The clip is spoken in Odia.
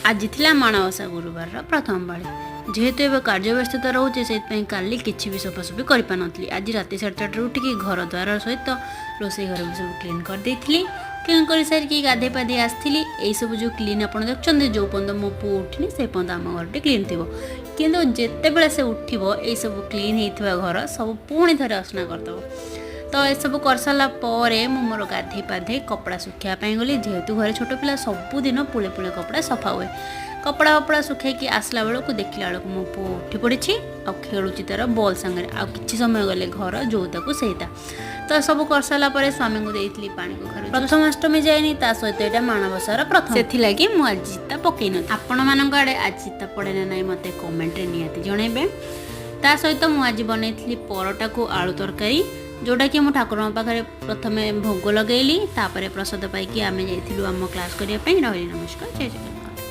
ଆଜି ଥିଲା ମାଣବସା ଗୁରୁବାରର ପ୍ରଥମ ପାଳି। ଯେହେତୁ ଏବେ କାର୍ଯ୍ୟ ବ୍ୟସ୍ତତା ରହୁଛି, ସେଇଥିପାଇଁ କାଲି କିଛି ବି ସଫାସଫି କରିପାରିନଥିଲି। ଆଜି ରାତି 4:30ରେ ଉଠିକି ଘର ଦ୍ୱାର ସହିତ ରୋଷେଇ ଘର ବି ସବୁ କ୍ଲିନ୍ କରିଦେଇଥିଲି। କ୍ଲିନ୍ କରିସାରିକି ଗାଧେଇ ପାଧେଇ ଆସିଥିଲି। ଏଇସବୁ ଯେଉଁ କ୍ଲିନ୍ ଆପଣ ଦେଖୁଛନ୍ତି, ଯେଉଁ ପର୍ଯ୍ୟନ୍ତ ମୋ ପୁଅ ଉଠିନି, ସେ ପର୍ଯ୍ୟନ୍ତ ଆମ ଘରଟି କ୍ଲିନ୍ ଥିବ। କିନ୍ତୁ ଯେତେବେଳେ ସେ ଉଠିବ, ଏଇସବୁ କ୍ଲିନ୍ ହେଇଥିବା ଘର ସବୁ ପୁଣି ଥରେ ଅସନା କରିଦେବ। ତ ଏସବୁ କରିସାରିଲା ପରେ ମୁଁ ମୋର ଗାଧେଇ ପାଧେଇ କପଡ଼ା ଶୁଖିବା ପାଇଁ ଗଲି। ଯେହେତୁ ଘରେ ଛୋଟ ପିଲା, ସବୁଦିନ ପୁଳେ ପୁଳେ କପଡ଼ା ସଫା ହୁଏ। କପଡ଼ା ଫପଡ଼ା ଶୁଖେଇକି ଆସିଲା ବେଳକୁ, ଦେଖିଲା ବେଳକୁ ମୋ ପୁଅ ଉଠି ପଡ଼ିଛି ଆଉ ଖେଳୁଛି ତାର ବଲ୍ ସାଙ୍ଗରେ। ଆଉ କିଛି ସମୟ ଗଲେ ଘର ଯୋଉତାକୁ ସେଇତା। ତ ସବୁ କରିସାରିଲା ପରେ ସ୍ୱାମୀଙ୍କୁ ଦେଇଥିଲି ପାଣି କଖାରୁ। ପ୍ରଥମାଷ୍ଟମୀ ଯାଇନି, ତା ସହିତ ଏଇଟା ମାଣବସାର ପ୍ରଥମ, ସେଥିଲାଗି ମୁଁ ଆଜି ଚିତା ପକେଇ ନଥିଲି। ଆପଣମାନଙ୍କ ଆଡ଼େ ଆଜି ଚିତା ପଡ଼େ ନା ନାହିଁ, ମୋତେ କମେଣ୍ଟରେ ନିହାତି ଜଣେଇବେ। ତା ସହିତ ମୁଁ ଆଜି ବନେଇଥିଲି ପରଟାକୁ ଆଳୁ ତରକାରୀ, ଯେଉଁଟାକି ମୁଁ ଠାକୁରଙ୍କ ପାଖରେ ପ୍ରଥମେ ଭୋଗ ଲଗେଇଲି। ତାପରେ ପ୍ରସାଦ ପାଇକି ଆମେ ଯାଇଥିଲୁ ଆମ କ୍ଲାସ୍ କରିବା ପାଇଁ। ରହିଲି, ନମସ୍କାର, ଜୟ ଜଗନ୍ନାଥ।